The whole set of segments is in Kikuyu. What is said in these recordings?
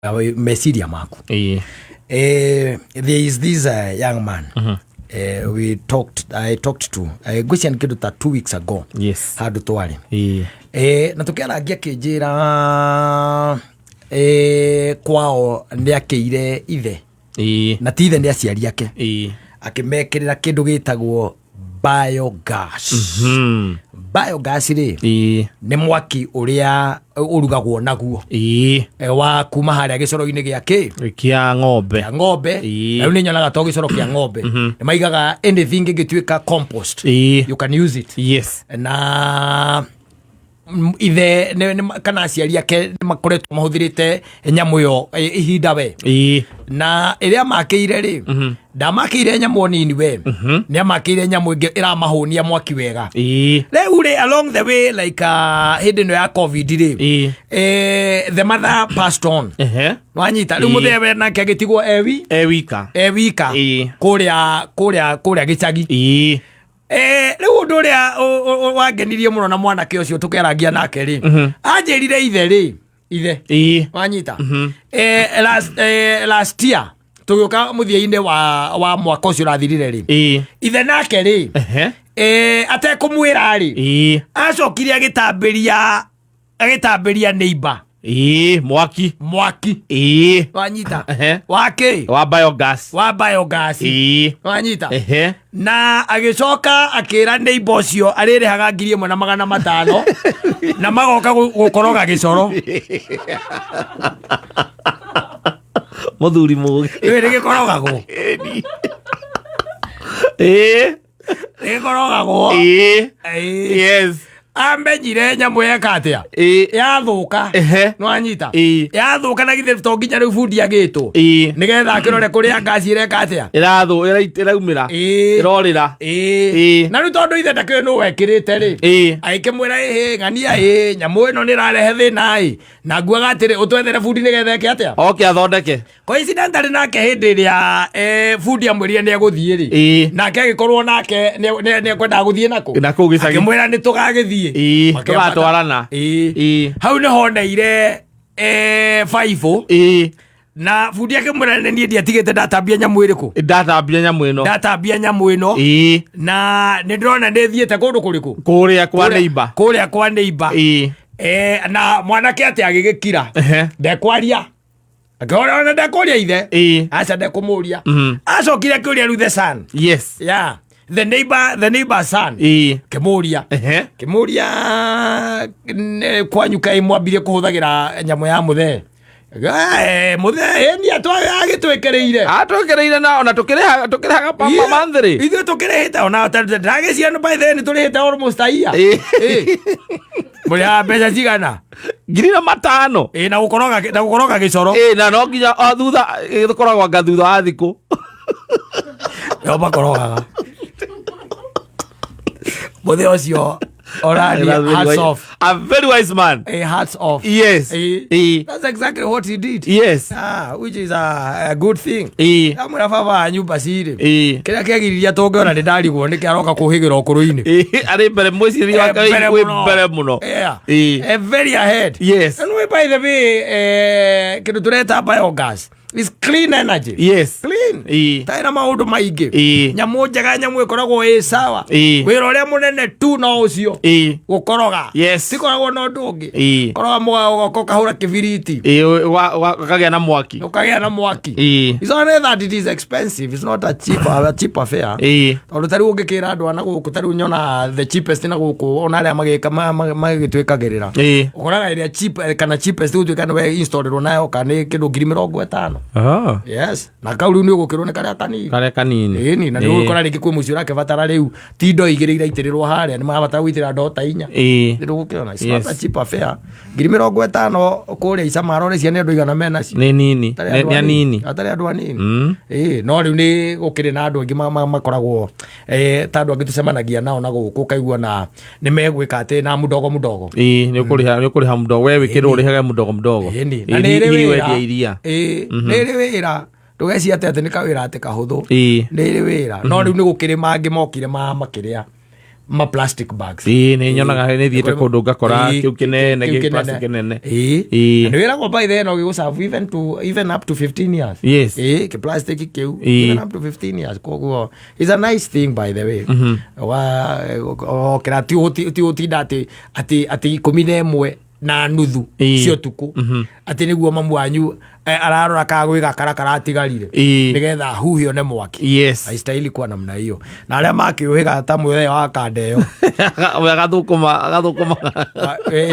Meciria maku. There is this young man we talked I talked to, ngwĩciria nĩ kĩndũ ta 2 weeks ago, handũ twarĩ na tũkĩarangia, akĩnjĩra kwao nĩ akĩire ithe na ti ithe, nĩ aciari ake, akĩmekĩrĩra kĩndũ gĩtagwo biogas. Biogas rĩ, nĩ mwaki ũrĩa ũrugagwo naguo wa kuma harĩa gĩcoro-inĩ gĩa kĩ? Kĩa ng'ombe. Kĩa ng'ombe. Na rĩu nĩ nyonaga to gĩcoro kĩa ng'ombe, nĩ maigaga anything ĩngĩtuĩka compost, you can use it. Na ithe kana aciari ake nĩ makoretwo mahũthĩrĩte nyamũ ĩyo ihinda we. Na ĩrĩa makĩire rĩ, ndamakĩire nyamũ nini we, nĩ amakĩire nyamũ ĩngĩ ĩramahũnia mwaki wega. Rĩu rĩ, along the way, like hĩndĩ ĩno ya COVID rĩ, the mother passed on. Wanyita? Rĩu mũthee we nake agĩtigwo ewi E wika. E wika. Kũrĩa gĩcagi. Rĩu ũndũ ũrĩa wangenirie mũno na mwanake ũcio tũkĩarangia nake rĩ, anjĩrire ithe rĩ, ithe, wanyita, last year tũgĩũka mũthia-inĩ wa mwaka ũcio ũrathirire rĩ, ithe nake rĩ, atekũmwĩra rĩ, acokire agĩtambĩria neighbor Mwaki. Mwaki. Wanyita? Wakĩ? Wa biogas. Wa biogas. Wanyita? Ehe. Na agĩcoka akĩra neighbor ũcio arĩrĩhaga 1500 na magoka gũkoroga gĩcoro. Mũthuri mũgĩ. Rĩu nĩ gĩkorogagwo. Gĩkorogagwo. Amenyire nyamũ yeka atĩa? Yathũka. Nĩwanyita? Yathũka, na githĩ to nginya rĩu bundi agĩtwo nĩgetha akĩrore kũrĩa ngaci ĩreka atĩa? Ĩrathũ ĩraumĩra. Ĩrorĩra. Na rĩu tondũ ithe ndakĩũĩ nũ wekĩrĩte rĩ, agĩkĩmwĩra, ĩhĩ ng'ania, ĩ nyamũ ĩno nĩ ĩrarehe thĩna ĩ, na nguaga atĩrĩ, ũtwethere bundi nĩgetha eke atĩa? Oke athondeke. Coincidentally, nake hĩndĩ ĩrĩa bundi amwĩrire nĩ egũthiĩ rĩ, nake agĩkorwo nake nĩ ekwendaga gũthiĩ nakũ? Na kũu gĩcagi. Akĩmwĩra nĩ tũgagĩthiĩ. Makĩambata. Tũgatwarana. Hau nĩho oneire baibũ. Na bundi akĩmwĩra, nĩ niĩ ndiatigĩte ndatambia nyamũ ĩrĩkũ? Ndatambia nyamũ ĩno. Ndatambia nyamũ ĩno. Na nĩ ndĩrona nĩ thiĩte kũndũ kũrĩkũ? Kũrĩa kwa neighbor. Kũrĩa kwa neighbor. Na mwanake atĩ agĩgĩkira. Ndekwaria, akĩona ndekũria ithe. Aca, ndekũmũria. Acokire akĩũria rĩu the son. Yeah, the neighbor son. Kĩmũria. Kĩmũria, kwanyu kaĩ mwambirie kũhũthagĩra nyamũ ya mũthee? Mũthee ĩni agĩtwĩkĩrĩire. Atwĩkĩrĩire na ona tũkĩrĩhaga pa monthly. Ithuĩ tũkĩrĩhĩte, ona ndagĩciana, by then tũrĩhĩte almost a year. Mũrĩhaga mbeca cigana? 1500. Ĩ, na gũkoroga gĩcoro. Ĩĩ, na no nginya o thutha ĩkoragwo anga thutha wa thikũ. Yo makorogaga mũthee ũcio orani, hats off. A very wise man. Hats off. That's exactly what he did. Ah, which is a good thing. Amwĩra, baba wa nyumba cirĩ kĩrĩa kĩagiriria tũngĩona nĩ ndarigwo nĩkĩ aroka kũhĩgĩra ũkũrũ-inĩ. Ĩĩ, arĩ mbere mwĩcirĩrie wake mbere wĩ mũno. mbere mũno. Very ahead. And we, by the way, kĩndũ tũreta biogas is clean energy. Clean. Tarĩ na maũndũ maingĩ. Nyamũ njega, nyamũ ĩkoragwo ĩ sawa. Wĩra ũrĩa mũnene tu no ũcio gũkoroga. Tikoragwo na ũndũ ũngĩ. Koroga mũgagoka ũkahũra kĩbiriti. Ũkagĩa na mwaki. Ũkagĩa na mwaki. It's only that it is expensive. It's not a cheap affair. Tondũ tarĩu ũngĩkĩra andũ a na gũkũ, tarĩu nyona the cheapest na gũkũ, ona arĩa magĩka magĩtwĩkagĩrĩra, ũkoraga ĩrĩa cheap, kana cheapest gũtuĩka nĩwe installĩrwo nayo, kana nĩ kĩndũ 50,000. Yes, na kau rĩu nĩ ũgũkĩrwo nĩ karĩa kanini. Karĩa kanini. Ĩni, na nĩ ũgũkora rĩngĩ kwĩ mũciĩ ũrakĩbatara rĩu ti ndoo igĩrĩ iraitĩrĩrwo harĩa, nĩ marabatara gũitĩrĩra ndoo ta inya. Nĩ ũgũkĩona it's not a cheap affair, 50,000 kũrĩa Icamarore cia nĩ andũ igana menacio. Nĩ nini. Atarĩ Nĩ andũ nĩ anini. Atarĩ andũ anini. Ĩĩ, no rĩu nĩ gũkĩrĩ na andũ aingĩ makoragwo ta andũ angĩ tũcemanagia nao na gũkũ, ũkaigua na nĩ megwĩka atĩ na mdogo mdogo. Ĩĩ, nĩ ũkũrĩha mdogo, we wĩkĩrwo ũrĩhage mdogo mdogo. Ĩni, na nĩ ĩrĩ hihi wĩra. wendia iria. Ĩĩ, nĩ ĩrĩ wĩra, ndũgeci atĩ nĩ kawĩra atĩ kahũthũ. Nĩ ĩrĩ wĩra, no rĩu nĩ gũkĩrĩ mangĩ mokire ma makĩrĩa Ma plastic bags. Ĩĩ, nĩ nyonaga nĩ thiĩte kũndũ ngakora Ĩĩ, kĩu kĩnene, kĩu gĩ plastic kĩnene. Ĩĩ. Ĩĩ. Na nĩ wĩragwo by the no gĩgũserve even up to 15 years. Ĩĩ, kĩ plastic kĩu Ĩĩ. even up to 15 years. Koguo it's a nice thing, by the way. Wa okĩra ti gũtinda atĩ 11:30 cia ũtukũ atĩ nĩguo mamu wanyu ararora kana gwĩ gakara karatigarire nĩgetha ahuhio nĩ mwaki. Haistahili kuwa namna hiyo. Na arĩa makĩũhĩga ta mũthenya wa kanda ĩyo, We agathũkũma agathũkũma.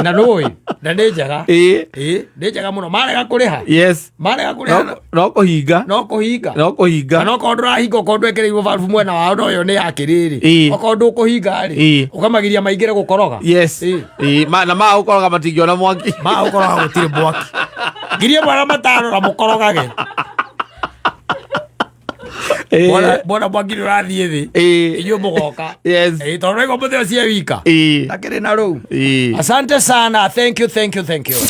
Na nũĩ na nĩ njega. Ĩĩ, nĩ njega mũno. Marega kũrĩha, marega kũrĩha, No kũhinga. No kũhinga. No kũhinga. Kana okorwo ndũrahinga, okorwo ndwekĩrĩirwo valve mwena wao, no ĩyo nĩ ya kĩrĩrĩ, okorwo ndũkũhinga rĩ, ũkamagiria maingĩre gũkoroga. Ĩĩ, na ma gũkoroga matingĩona mwaki. Ma ũkoroga gũtirĩ mwaki. 1500 na mũkorogage. Mbona mwaki nĩ ũrathiĩ thĩ, inyuĩ mũgoka. Tondũ raigua mũthĩ ũcio wika takĩrĩ na rũu. Asante sana. Thank you, thank you, thank you.